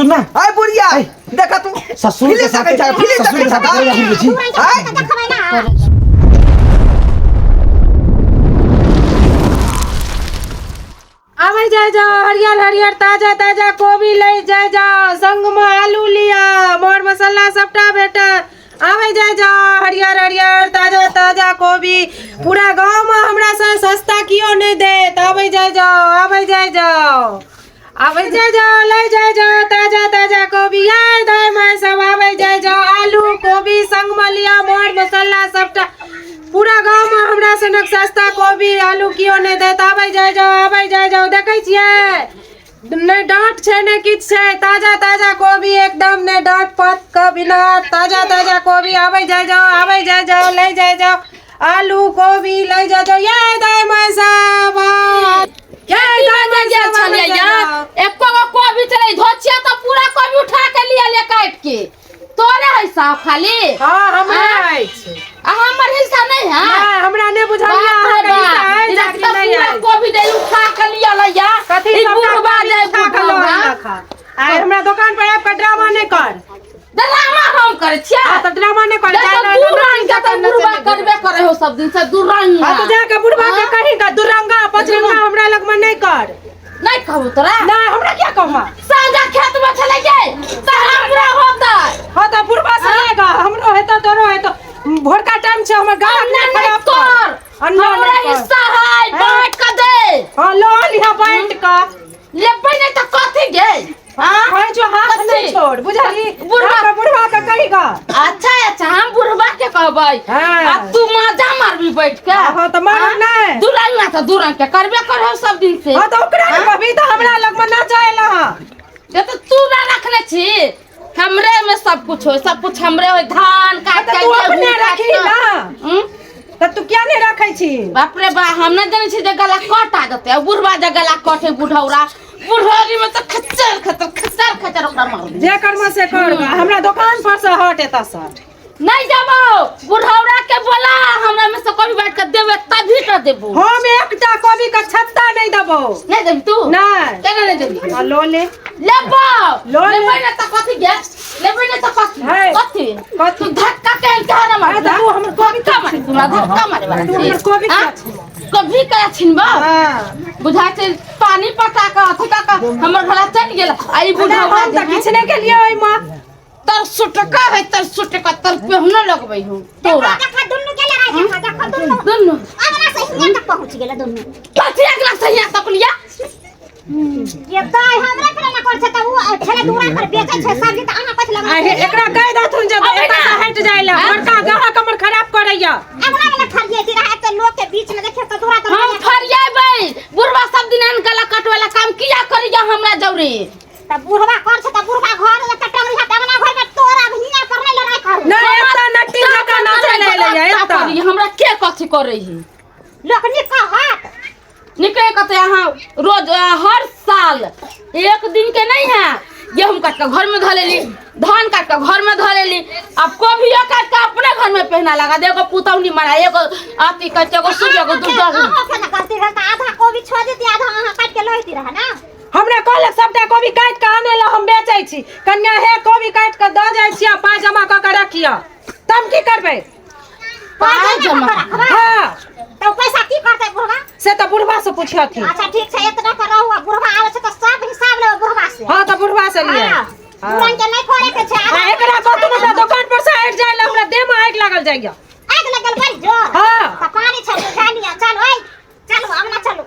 सुन ना आय बुढ़िया देखा तू ससुर के फिल्म साथे देखै छै फिल्म ससुर देखै के छै साथे कोई घुरबै छी आय देखबै ना। आबै जाय जाओ, हरियर हरियर ताजा ताजा कोबी लै जाय जाओ, संगमे आलू लिअ, मर मसाला सबटा भेटत। आबै जाय जाओ, हरियर हरियर ताजा ताजा कोबी, पूरा गाँवमे हमरा से सस्ता कियो नहि देत। आबै जाय जाओ, आबै जाय जाओ, आबै जाय जाओ, लै जाय जाओ ताजा ताजा कोबी। यार दाय माय सब आबै जाय जाओ, आलू कोबी संगमे लिअ, मर मसाला सबटा। पूरा गाँव में हमरा सनक सस्ता कोबी आलू कियो नहि देत। आबै जाय जाओ, आबै जाय जाओ। देखै छियै नहि डाँट छै नहि किछु छै, ताजा ताजा कोबी एकदम, नहि डाँट पात के बिना ताजा ताजा कोबी। आबै जाय जाओ, आबै जाय जाओ, लै जाय जाओ आलू कोबी, लै जाय जाओ। ये दाय माय सब, ये दाय माय गेल सब, आबै छलियै जाय या जाओ। एको गो कोबी छलै धोचिया तऽ पूरा कोबी उठा के लिया ले काटि के। तोरे हिस्सा हो खाली? हाँ, हमरा अछि। आ हमर हिस्सा नहीं है? नहीं, हमरा नहीं बुझल या बाप रे अहाँके हिस्सा बाप, अछि ई आ कि तऽ नहीं पूरा अछि। कोबी दे उठा के लिया लैया। कथी ई सबटा बुढ़बा कोबी जे उठा के लऽ बुढ़बा अयलक हँ। आइ हमरा दोकान पर आबि कऽ ड्रामा नहि कर। ड्रामा हम करै छियै? हाँ, तऽ ड्रामा नहि कर। देखो, दू रंग के तऽ बुढ़बा करबे करे हो सब दिन से दू रंग। हाँ, तऽ जाके बुढ़बा के कही का दुरंगा पचरंगा हमरा लग में नहि कर। नहीं कहू तोरा? नहीं, हमरा क्या कहमा? साझा खेत में छले गे तऽ हमरा होतै। हाँ, तऽ बुढ़बा से लेगा, हमरो हेतौ तोरो हेतौ। भोरका टाइम छै, हमर गाछ अन्ना नहि नहीं खराब कर। कर। अन्ना हमरा नहीं कर। हिस्सा है, बांट के दे। हाँ, लऽ लिहा बांट के। लेबै नहीं तऽ कथी गे? हाँ? कहै छौ हाथ कथी? नहीं छोड़, बुझली? बुढ़बा- जाके बुढ़बा के कही गा। अच्छा अच्छा, हम बुढ़बा के कहबै। हाँ। आ तू मजा मारबी बैठ के। हाँ, तऽ मारब हाँ? नहि। दू रंग तऽ दू रंग के करबे करहो सब दिन से। हाँ, तऽ ओकरा ने कहबी तऽ हमरा लग में ना जाए ला। ये तऽ तू ना रखने छी, हमरे में सब कुछ हो, सब कुछ हमरे हो, धान काट तऽ के तू अपने गेहूं काट रखी के। ना। हम्म? तऽ तू किया नहीं रखै छी? बाप रे बा, हम नहीं जानै छी जे गला कट आ जेतै। आ बुढ़बा जे गला कटे बुढ़ौरा बुढ़ौरी में तऽ खच्चर खच्चर खच्चर खच्चर ओकरा मार। जे कर्म से कर, हमरा दोकान पर से हट एतऽ से। नहीं जाबो, बुढ़ौरा के बोला हमरा में से कभी बैठ के देबे तभी तो देबो। हम एकटा कोबी के छत्ता नहीं देबो। नहीं देबी तू? नहीं। केना नहीं देबी? हाँ, लो ले। लेबो। लो ले। लेबै ना तऽ कथी गे? लेबै ना तऽ कथी? है। कथी? कथी? तू धक्का के कहा ना मार? अरे तऽ तू हमर कोबी धक्का मारे, तोरा धक्का मारे वाला तू छी। हमर कोबी हाँ? किया छिनबो? कभी करा छिनबो? हाँ। बुझा छै पानी पटा के अथी कऽ के हमर घरा चलि गेल आ ई अरे बुढ़ौरा हम तऽ किछु नहि केलियै ओहिमे। तर सुटका है, तर सुटका तर पेहुना लगबै हूँ तोरा। देखा दुन्नू के लड़ाई, देखा देखा दुन्नू। दुन्नू अगला से हियां तक पहुंच गेल दुन्नू। कथी अगला से हियां तक लिया? ये दाय हमरा पर ना कर छै त उ छले दूरा पर बेचै छै सब्जी त अहाँ कथि आ लगबै? हे, एकरा कहि देथुन जे अबै एतऽ ना। से हटि जाइ लए, बड़का ग्राहक हमर खराब करैया। अगला वाला फरिये रहा त लोग के बीच में देखियो त दूरा त हम फरियेबै। बुढ़वा सब दिन आन गला कटवाला काम किया करैया हमरा जौरे? त बुढ़वा कर छै त बुढ़वा घर एक टंगरी हाथ अगना घर में तोरा हियां पर नहीं लड़ाई कर। नहि, एतऽ नट्टी जकाँ नाचै लए एलैया एतऽ। करी, हमरा के कथी करै है? लोक निक कहत। निकले कहते अहाँ रोज हर साल एक दिन के नहीं है। गेहूं काट के घर में धो लेली, धान काट के घर में धो लेली, अब कोबियो काट के अपने घर में पहना लगा दे। एगो पुतौनी मरा, एगो अथी कहै छै, एगो सूर्य, एगो दुर्गा। अहाँ के ना करती रह त आधा कोबी छोड़ देती, आधा अहाँ काट के लइती रह ना। हमरा कहलक सबटा कोबी काटि कऽ आनै लए, हम बेचै छी। कन्या हे, कोबी काटि कऽ दऽ जाइ छी आ पाइ जमा कऽ के रखिअ। तब की करबै? पाइ जमा? हाँ। त पैसा की करतै बुढ़वा? से तऽ बुढ़वा से पुछथिन। अच्छा ठीक छै, एतना पर रहू आ बुढ़वा आबै छै त सब हिसाब लेबै बुढ़वा से। हाँ, तऽ बुढ़वा से लिअ। हाँ, तुरंत के नहीं करे के छै। आ एकरा कहतुन हमरा दोकान पर से हटि जाइ लए, हमरा देह में आगि लागल जाइया। आगि लगल बड़ी जोर। हाँ। त पानी छै बुझा लिअ। चल ओइ, चलू अंगना चलू।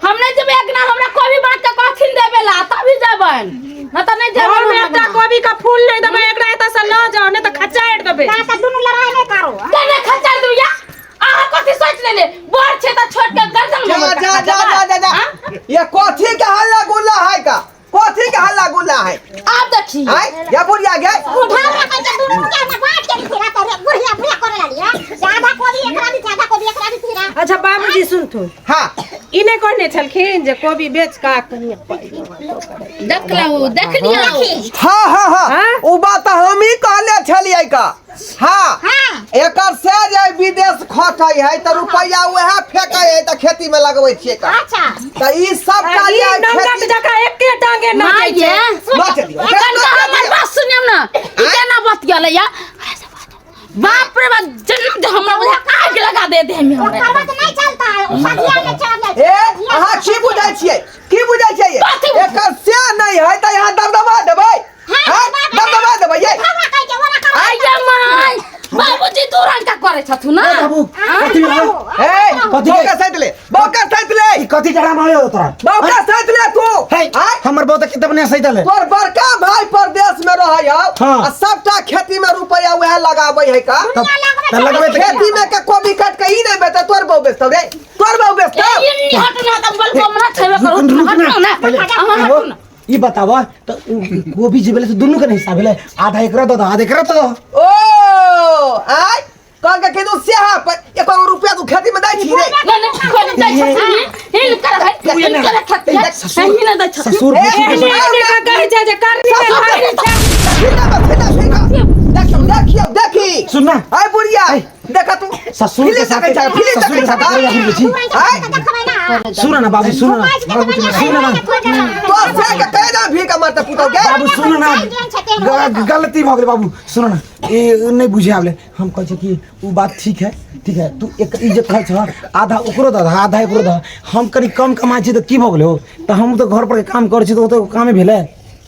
हम नहीं जेबै अंगना, हमरा कोबी बाँट के कहथिन देबे ला तभी जेबनि, न तऽ नहीं जेबनि। हम हम एकटा अंगना। कोबी के फूल नहीं देबै एकरा, एतऽ से लऽ जाउ, नहि तऽ खचारि देबै। ना त दुनू लड़ाई नहीं करू। केने खचारि देबै या? अहाँ कथी सोचि लेलियै? बड़ छै तऽ छोट के गर्दन जा में जा जा जा जा जा, ये कथी के हल्ला गुल्ला है का? कथी के हल्ला गुल्ला है? आब देखी। आय या बुढ़िया गे। बुढ़ा रखै छै दुनू के ना बाँट के दिथि रहा त बुढ़िया बुढ़िया करे लाली है। आधा कोबी एकरा दिथि, आधा कोबी एकरा दिथि रहा। अच्छा बाबूजी सुनथुन। हाँ। ई नहि कहने छलखिन जे कोबी बेच कऽ कनि पाइ देखलहुँ देखलियौ हाँ हाँ हाँ हाँ? उ बात हम ही कहले छलियै का हाँ हाँ। एकर से जे विदेश खटै है तऽ रुपैआ उएह फेकै है तऽ खेती में लगबै छियै का अच्छा तऽ ई सब आ ई जे नंगट खेती जकाँ एके टांगे नाचै माय छै ये नाच दियौ एखन तऽ हमर बात सुनियौ ने ई केना बतियलै या बाप रे बाप जन्म जे हमरा बुझा आगि लगा दे दे हमें हमरा करबा तऽ नहीं चलता है उ सदिया में चल ए अहाँ की बुझै छियै की बुझै छियै कथी बुझै? एकर से नहि है तऽ यहाँ दबदबा देबै हाँ, हाँ दबदबा देबै ये हमरा कहि के ओरा करबा आइये माय बाबूजी दू रंग का करे छथु ना ए बाबू कथी भेलै ए कथी बौका साइड ले बौका साइड ले ई कथी डरामा होयो तोरा बौका साइड ले तू हे आँय? हमर बहुत किताब नहीं सही दले तोर बड़का भाई परदेश में रहै हौ हाँ। आ सबटा खेती में रुपया उएह लगाबै है का तब त लगबे त खेती में के कोबी काट के ई नहीं बेचतौ तोर बहु बेचतौ रे तोर बहु बेचतौ ए इन्नी हटू ना तम बल को मना छेबे करू रुक हटू ना ना पहिले अहाँ आहो, हटू ना ई बतावा त उ गोभी जे भेलै से दुनू के नहीं हिसाब भेलै आधा एकरा दऽ दऽ आधा एकरा दऽ दऽ ओ आय कहल के तू सेहा पर एको रुपया तू खेती में दै छी रे नहीं नहीं खोल दै छथिन हिल कर है हिल कर छथिन ससुर हिल दै छथिन ससुर ए, बेटी के एहने एहने का कहै छै जे करनी के धरनी छै। फिर ना फिर ना फिर ना देखियो देखियो देखी सुन ना आय बुढ़िया देखा तू ससुर के फिल्म साथे देखै छै, फिल्म ससुर के देखै साथे छै, कोई आदमी छी आय देखबै ना सुन ना बाबू सुन ना सुन ना तो से के कह ना भीड़ का मारते पुतौ के बाबू सुन ना गलती भऽ गेलै बाबू सुन ना ए नहीं बुझे आवले हम कहै छै कि उ बात ठीक है ठीक है तू एक ई जे कहै छ आधा ओकरो दऽ दह आधा एकरो दऽ हम कनि कम कमाइ छी तऽ की भऽ गेलै हो तऽ हम तऽ घर पर के काम करै छी तऽ ओ तऽ कामे भेलै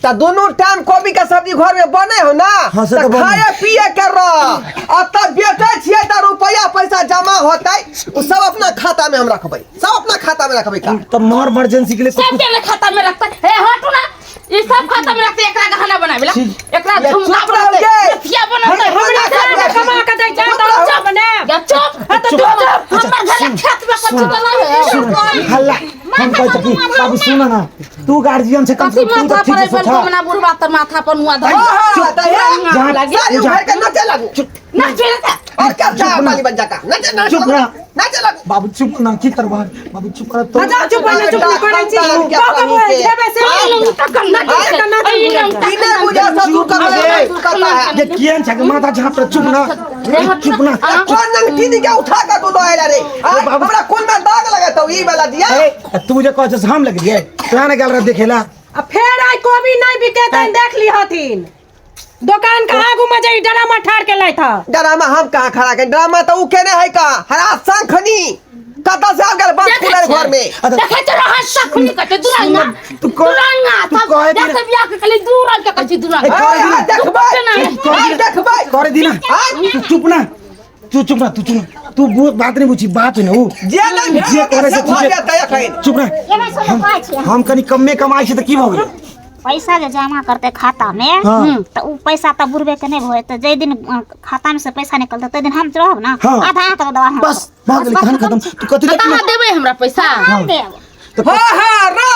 त दोनों टाइम कोबी के सब्जी घर में बने हो ना हाँ, से त तऽ बने। खाए पिए के रह आ तब बेचै छियै त रुपया पैसा जमा होतै उ सब अपना खाता में हम रखबै सब अपना खाता में रखबै का तऽ मोर इमरजेंसी के लिए सब के खाता में रखता हे हटू ना ई सब खाता में रखते एकरा गहना बनावेला ठीक। एकरा ये झुमका चुप रहो बनते ये। नथिया बनते हमरा हमरा से कमा के दै छै तऽ हम बनायब। या चुप हाँ तऽ चुप। चुप। हमर घर खेत में कुछ तो नहीं है सुन हल्ला हम कहै छी कि बाबू सुन ना तू गार्जियन छै कम कथी से कम तू माथा तऽ पर ठीक से बल सोच को बुढ़वा तर माथा पर मुआ धर हाँ हाँ त हे जहाँ- सारी जहाँ- उभर के नचे लागू ना चले और क्या चाह वाली बन जाता नचे नचे चुप रह। नचे लागू बाबू चुप ना की करबा बाबू चुप कर तो अच्छा चुप पहिने चुप नहि करै छी कह के बोल जेबै से बिना बुझा ससुर का ससुर करता है ये कियन छै के माथा झाप रे चुप ना चुप ना कौन नंगटी के उठा कर तू दोहरा रे आय, बाबू। हमरा कुल में दाग लगे तो ई वाला दिया ए तू जे कहै छस हम लग लिए तोरा ने गेल रह देखेला आ फेर आइ कोबी नहि बिकेतनि देख लिहथिन दोकान के आगू में जे ई ड्रामा ठाड़ के लैत ह ड्रामा हम कहाँ खड़ा के ड्रामा तो उ केने है का हरा शंखनी कतऽ से आ गेल बस फूलल घर में देखै छ रहै सखनी कते दुरंगा तू कह- दुरंगा तू तब कहे दिना- जैसे बियाह के कहली दू रंग के कहै छी दुरंगा आय, आय, देखबै आय, देखबै करे दिना आय, तू चुप ना तू चुप ना तू चुप ना तू बात नहीं पूछी बात है ना उ जे नहीं जे करे से भऽ ठीक जेतै एखन चुप ना एमे सुन कहै छियै हम कनी कमे कमाइ छी तऽ की भऽ गेलै पैसा जे जमा करते खाता में हाँ। तो उ पैसा तो बुढ़बे के नहीं होए तो जे दिन खाता में से पैसा निकलते ते दिन हम रहब ना हाँ। आधा आधा के दवा हम बस भऽ गेलै कहानी खत्म तू कथी तऽ अहाँ देबै हमरा पैसा हम देब तऽ हाँ हाँ रा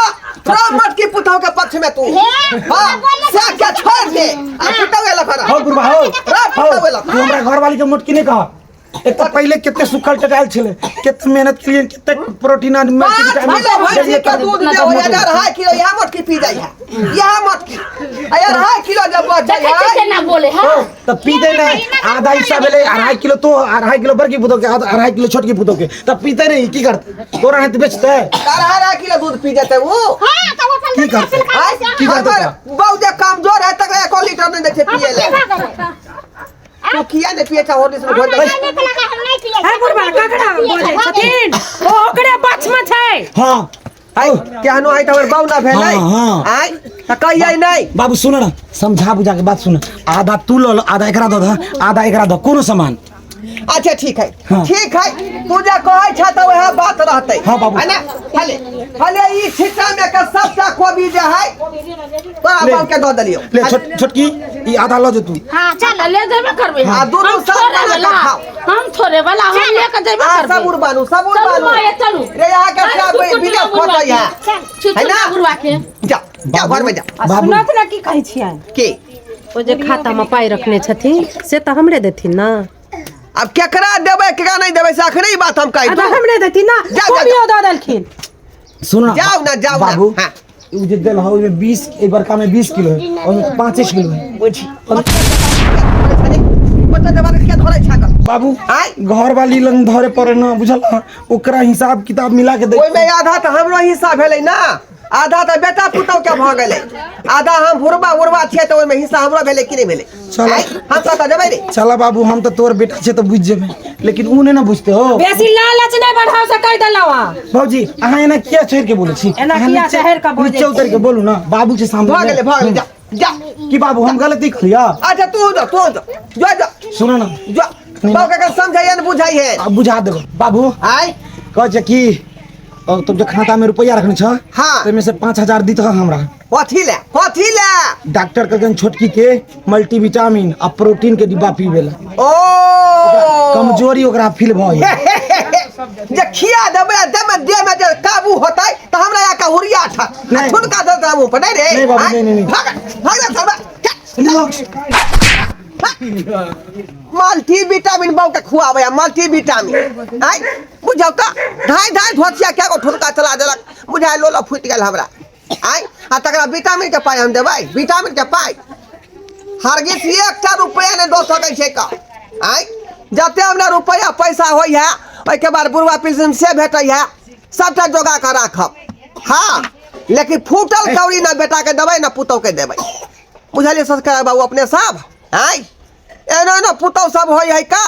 रा मटकी पुतहु के पक्ष में तू हे, हाँ से के छोड़ दे आ पुतहु एलक हन। हो बुढ़बा हो रा हो पुतहु एलक तू हमरा घरवाली के मोटकी नहीं कह एक तऽ पहिले कते सुखल टटायल छलै कते मेहनत केलियै कते प्रोटीन आ पाँच मल्टीविटामिन किलो भैंसी देलियै के तब दूध इतना दे हो मोट यार 2.5 किलो यहाँ मटकी पी जाइ है यहाँ मटकी आ यार 2.5 किलो जब बच जाइ देखै छियै है केना बोले है तऽ पीते नहि आधा हिस्सा भेलै 2.5 किलो तो 2.5 किलो बड़की पुतोह के 2.5 किलो छोटकी पुतोह के तऽ पीते नहि की करतै तोरा हाथ बेचतै 2.5 किलो दूध पी जेतै उ हां तो वो की करतै आय की करतै हमर बहु जे कमजोर है तकरा 1 लीटर नहि दै छै पिए ले तू किया नहि पिए छै होर्डिस में घोर दै छै? हे बुढ़बा ककरा बोलै छथिन ओ ओकरे बच में छै हँ आय केहनो आइ तऽ हमर बहु ना भेलै हाँ, हाँ। आय तऽ कहियै नहि बाबू सुन न समझा बुझा के बात सुन आधा तू लऽ लो आधा एकरा दऽ दह आधा एकरा दऽ कोनो सामान अच्छा ठीक है हाँ। ठीक है तू जे कहै छ तऽ वएह बात रहतै हाँ, बाबू। है ना हले हले ई छिट्टा में के सबटा कोबी जे है तोरा ले। बाबू के दऽ देलियौ ले छोटकी ई आधा लऽ जेतू हां चल ले जेबे करबै आ दुनू हम साथ थोड़े बना वाला कऽ खाओ। हम थोड़े वाला हम लेके जेबे आ करबै सबुर बानू सबुर चलू बानू माये चलू रे यहाँ के अरे सब सुकुटी बिना ना बुढ़वा खोटै है के। है छुछुना ना? बुढ़वा के जा जा घर में जा आ बाबू। सुनत ने की कहै छियनि की ओ जे खाता में पाइ रखने छथिन से तऽ हमरे देथिन ना अब केकरा देबै केकरा नहि देबै से अखने ई बात हम कहि आधा दू हमरे देथिन ना जा, जा, कोबियो दऽ देलखिन सुन ना जाओ ना, जाओ ना, बाबू हाँ। उ जे देल हो ओहिमे 20 ए बड़का में 20 किलो है ओहिमे 5 किलो है बुझी ओतऽ देबाक किया धरै छा कऽ? बाबू आँय? घर वाली लंग धरे पड़े ना बुझल ओकरा हिसाब किताब मिला के दे ओहिमे आधा तऽ हमरो हिस्सा भेलै ना आधा तऽ बेटा पुतहु के भऽ गेलै आधा हम भुरबा उरबा छियै तऽ ओहिमे हिस्सा हमरो भेलै कि नहि भेलै चल। आँय, हम कतऽ जेबै रे चला बाबू हम तो तोर बेटा छे तो बुझ जेबे लेकिन उ नहीं ना बुझते हो बेसी लालच नहीं बढ़ाओ से कह देलहुँ अहाँ भौजी अहाँ एना किया चढ़ के बोले छी एना अहाँ किया नीचे- चढ़ि के बजै नीचे उतर के बोलू ना बाबू के सामने भऽ गेलै भऽ गेलै जा जा कि बाबू हम गलती करिया अच्छा तू जो तू जो जो जो सुनो ना जो बाबू के समझाइए ने बुझाइए अब बुझा देबो बाबू आय कह छै कि और तुम जो खाता में रुपया रखने छ हाँ। तो में से 5000 दी हमरा कथी ले कथी ले डॉक्टर कहलखिन छोटकी के मल्टीविटामिन आ प्रोटीन के डिब्बा पीबे ला ओ कमजोरी ओकरा फील भऽ गेल जे खिया देबै आ देह में देह में जे काबू होतै तऽ हमरा या का हुरिया ठा नहीं। ठुनका दे मुंह पर नहीं रे नहीं बाबू, आँय? नहीं, नहीं, नहीं। भाग भाग रे सरबा मल्टी विटामिन बाबू के खुआबै मल्टी विटामिन आँय बुझाउ तऽ धाय धाय धोतिया कए गो ठुनका चला देलक बुझाय लोला फूटि गेल हमरा आँय आ तकरा विटामिन के पाइ हम देबै विटामिन के पाइ हरगिज एकटा रुपैआ नहि दऽ सकै छै का आँय जते हमरा रुपैआ पैसा होइ है ओहिके बाद बुढ़वा पेंशन से भेटै है सभटा जोगा कऽ राखब हँ लेकिन फूटल कौड़ी ना बेटाके देबै ना पुतहुके देबै बुझलियै संस्कार बाबू अपने सब आँय एना एना पुतहु सब होइ है का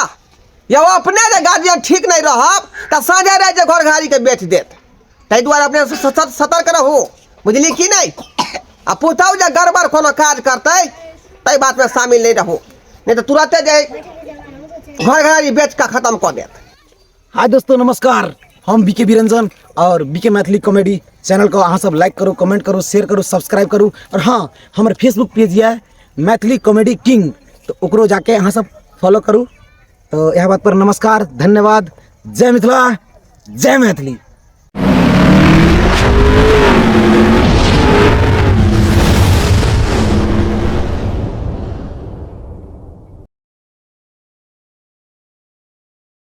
यौ अपने जे गार्जियन ठीक नहि रहब तऽ साँझे राति जे घर घारीके बेच देत ताहि दुआरे अपने सतर्क रहू बुझली कि नहि आ पुतहु जे गड़बड़ कोनो काज करतै ताहि बातमे शामिल नहि रहू नहि तऽ तुरते जे घर घरारी बेच कऽ खतम कऽ देत। हाय दोस्तों नमस्कार, हम बीके बिरंजन और बीके मैथिली कॉमेडी चैनल को अहाँ सब लाइक करू, कमेंट करू, शेयर करू, सब्सक्राइब करू और हाँ हमर फेसबुक पेज यऽ मैथिली कॉमेडी किंग, तो ओकरो जाके अहाँ सब फॉलो करू। तो यह बात पर नमस्कार, धन्यवाद, जय मिथिला, जय मैथिली।